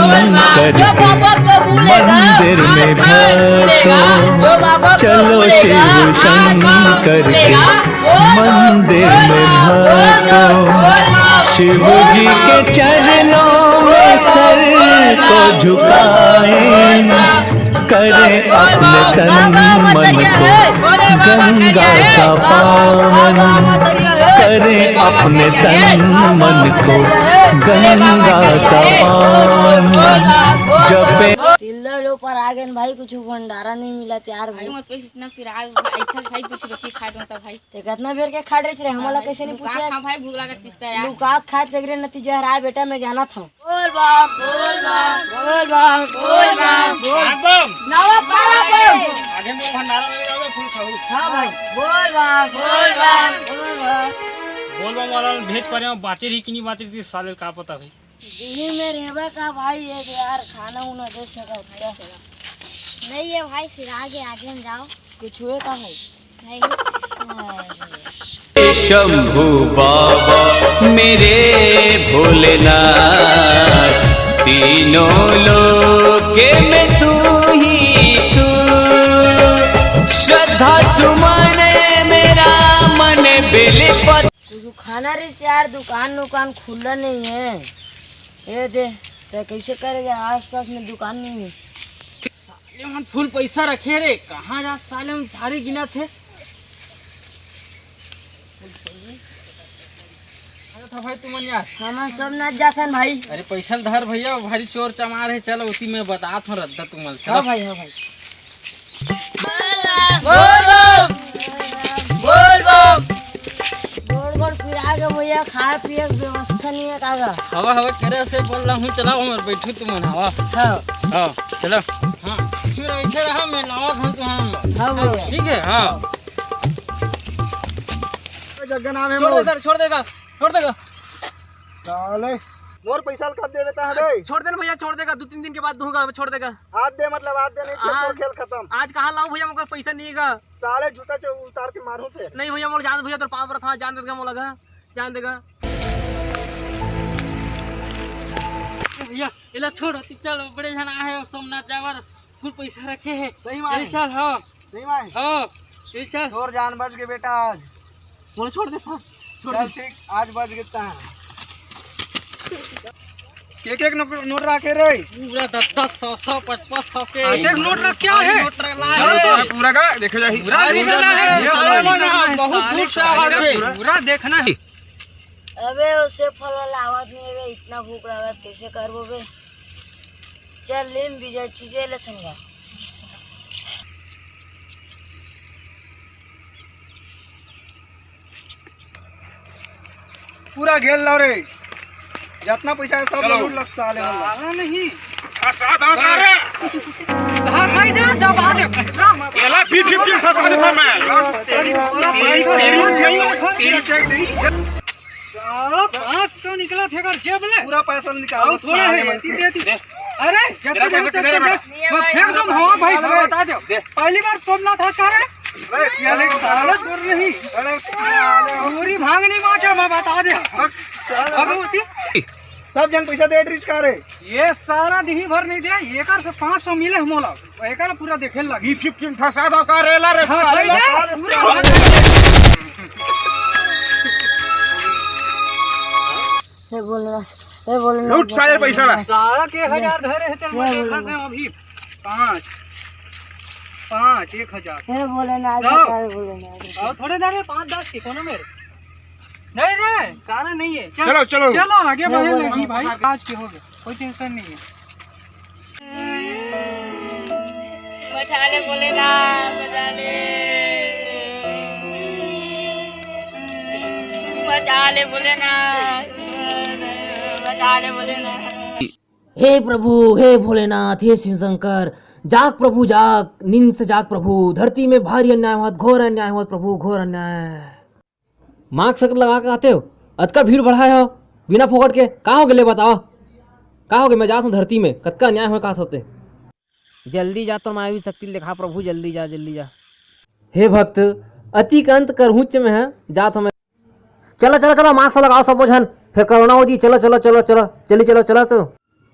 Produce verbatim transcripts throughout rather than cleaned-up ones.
शंकर के मंदिर में भक्तों, चलो शिव शंकर के मंदिर में भक्तों, शिव जी के चरणों में सर को झुकाएं, करें अपने तन मन को गंगा सा पावन, करें अपने तन मन को गंगा सा पावन। जपे तिल्ला लो पर आ गए भाई, कुछ भंडारा नहीं मिला यार भाई। भाई, मोर पैसा इतना पिराल, भाई, इतना भाई, कुछ रोटी खा डोंता भाई। ते कितना बेर के खा रहे रे, हमला हाँ, कैसे नहीं पूछे? हाँ भाई, भूख लगा किस्ता यार। लुका खा तेरे नतीजा हरा बेटा, मैं जाना था। बोल बम, बोल बम, बोल बम, बोल बम, बोल बम। नवा पारा बम। आगे में भंडारा में जावे, फूल खाऊ। हाँ भाई, बोल बम, बोल बम, बोल बम। बोल बम वाला भेज पा रहे हो, बाचे रही कि नहीं बाचे रही, साले का पता भाई। दिल्ली में रहबा का भाई, एक यार खाना उना दे सकत है। नहीं है भाई, सिरा के आगे में जाओ। कुछ हुए का भाई? नहीं। शंभु बाबा मेरे भोलेनाथ, तीनों लोके में तू ही तू, श्रद्धा सुमन मेरा मन बिलपत। कुछ खाना रे यार, दुकान उकान खुला नहीं है। ये दे, ते कैसे करेगा? आसपास में दुकान नहीं है। साले मन फुल पैसा रखे रे, कहाँ जा साले मन भारी गिनत हे। अरे था भाई तुमन यार। हमन सब नाच जाथन भाई। अरे पैसा ल धर भैया, भारी चोर चमार है, चलो उती मैं बतात हूँ रद्दा तुमन, चलो। हाँ भाई, हाँ भाई। बोल बम, बोल बम, बोल बम। गोड़ गोड़ पिरा के भैया, खाए पिए के व्यवस्था नहीं है कागा। हवा हवा करे से बोल रहा हूँ, चलाओ हमर बैठू तुमन हवा। हाँ। हाँ, चलो। हाँ, फिर ऐसे रहा, मैं लावा हूँ तुम। हाँ भैया। ठीक है, हाँ। जग्गा नाम है छोड़ दे मोर। सर, छोड़ देगा, छोड़ देगा। साले, मोर पैसा ल कब देबे ता बे? छोड़ दे ना भैया, छोड़ देगा, दो तीन दिन के बाद दूंगा, छोड़ देगा। आज दे, मतलब आज दे, नहीं तो आज, तोर खेल खत्म। आज कहाँ लाऊं भैया, मेरे को पैसा नहीं है। साले जूता से उतार के मारूं फिर। नहीं भैया, मोर जान भैया, तोर पाँव पर था, जान देगा, मोला गा, जान देगा। भैया, इला छोड़, ती चल, बड़े झन आहे, सोमनाथ जावर, फुल पैसा रखे है। सही में? चल, चल, हाँ। नहीं भाई। हाँ, चल, चल। तोर जान बच गए बेटा आज। बोलो, छोड़ दे साहब, छोड़ चल दे। ठीक, आज बच गए ता। एक एक नोट, नोट रखे रे। पूरा दस दस, सौ सौ, पचपच सौ के। एक नोट रख क्या है? नोट रख ला चल है। तो पूरा का देखे जाही। पूरा निकल रहा है। ये चलो, वाला चलो, बहुत चलो, खूब सारा है। पूरा देखना है। अबे उसे फल वाला आवाज नहीं है, इतना भूख लगा, कैसे करबो बे? चल, लीम बीजा चीजे ले थंगा। पूरा घेर लो रे, जितना पैसा है सब चलो। लूट लो साले वाला। साला नहीं। आ, साथ आ, आ रे। हाँ, सही दे, दबा दे। एला भी फिफ्टीन फंसा देता मैं। तेरी, तेरी, तेरी, तेरी, तेरी। साला पाँच सौ निकला थे अगर जेब ले। पूरा पैसा निकाल और दो थोड़ा साले है, मन ये के। दे, दे। अरे, जब तेरा तक पैसा जरूरत है, किधर है? मैं फेंक दूँ, हाँ भाई, अरे मैं बता दो। दे। पहली बार सोमनाथ आ रहा है। अरे, ये देख, साला जोर नहीं। अरे, साले। पूरी भांगनी माचा, मैं बता दे। साले। भगवती। सब जन पैसा दे, एड्रेस का रे? ये सारा दिही भर नहीं दे, एकर से पाँच सौ मिले हम मोला। एकर पूरा देखे लगी। फिफ्टीन फंसा दो का रेला रे हाँ, साले। सही है, पूरा। हे बोल रहा। हे भोलेनाथ, लूट साले पैसा ला। सारा के हजार धरे हे तेल में, देखत हे अभी। पाँच, पाँच, एक हजार। हे भोलेनाथ, सौ। हे भोलेनाथ। और थोड़े ना रे, पाँच दस के कोनो मेरे। नहीं रे, सारा नहीं है। चल, चलो, चलो। चलो, आगे बढ़े भोलेनाथ। लगी भाई। आज के हो गए, कोई टेंशन नहीं है। बचा ले भोलेनाथ, बचा ले। बचा ले भोलेनाथ, बचा ले भोलेनाथ। हे प्रभु, हे भोलेनाथ, हे शिव शंकर, जाग प्रभु जाग, नींद से जाग प्रभु, धरती में भारी अन्याय होत, घोर अन्याय होत प्रभु, घोर अन्याय। मास्क लगा के आते हो, अतका भीड़ बढ़ाए हो बिना फोकट के, का हो गेले बताओ, का हो गे? मैं जात हूँ धरती में, कतका अन्याय होए काहत होते। जल्दी जा, तोर मायावी शक्ति देखा प्रभु, जल्दी जा, जल्दी जा। हे भक्त, अति के अंत करहुँच में है, जात हूँ मैं। चलो, चलो, चलो, मास्क लगाओ सबो झन, फिर कोरोना हो जी। चलो, चलो, चलो, चलो, चली, चलो, चलो तो।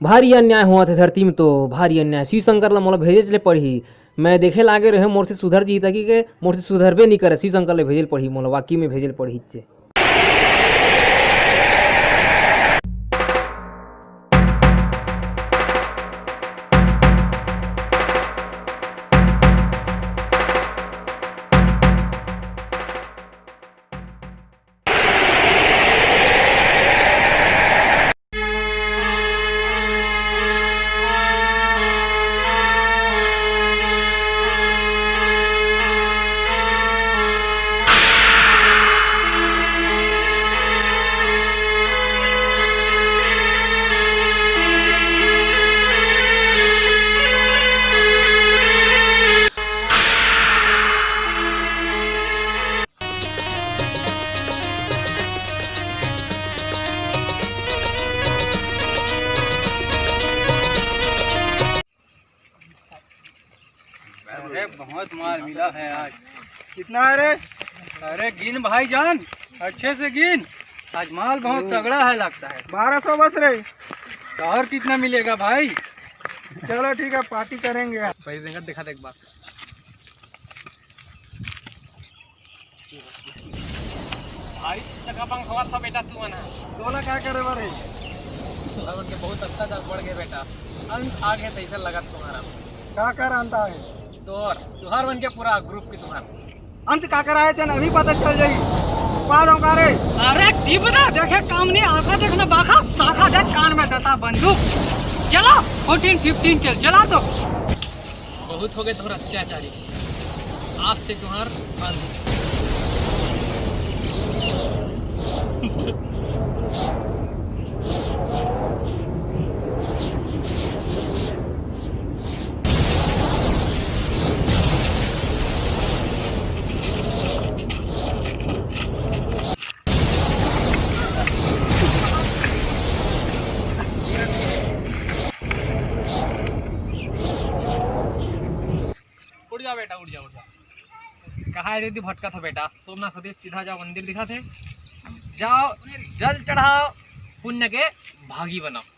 भारी अन्याय होवत हे धरती में तो, भारी अन्याय। शिव शंकर ला मोला भेजेच ले पड़ही। मैं देखे लागे रहे मोर से सुधर जी, ताकि के मोर से सुधरबे नहीं करे। शिव शंकर ले भेजे ल पड़ही मोला, वाकई में भेजे ल पड़ही चे। अरे, बहुत माल मिला है आज। कितना है रे? अरे गिन भाईजान, अच्छे से गिन। आज माल बहुत तगड़ा है लगता है। बारह सौ बस रे। तो और कितना मिलेगा भाई? चलो ठीक है, पार्टी करेंगे। पैसे देंगे, दिखा दे एक बार। भाई, चकापांग होवत हो बेटा तू मन ह। तोला का करे बर हे? तुहर मन के बहुत अत्याचार बढ़ गए बेटा। अंत आ गए तैसे लगत तुम्हारा। का कर अंत आए? तोर, तुहर मन के पूरा ग्रुप के तुम्हार। अंत का कर आए तेन अभी पता चल जाई। पा दो का रे? अरे टिप दा, देखे काम नहीं, आंखा देखना बाखा, साखा देख कान में देता बंदूक। चला, फोर्टीन फिफ्टीन चल, चला तो। बहुत हो गए तोहर अत्याचारी, आज से तोहर अंत। उठ जा बेटा, उठ जा, उठ जा। कहाँ है दीदी भटका था बेटा? सोमनाथ होते सीधा जाओ, मंदिर दिखा थे, जाओ, जल चढ़ाओ, पुण्य के भागी बनाओ।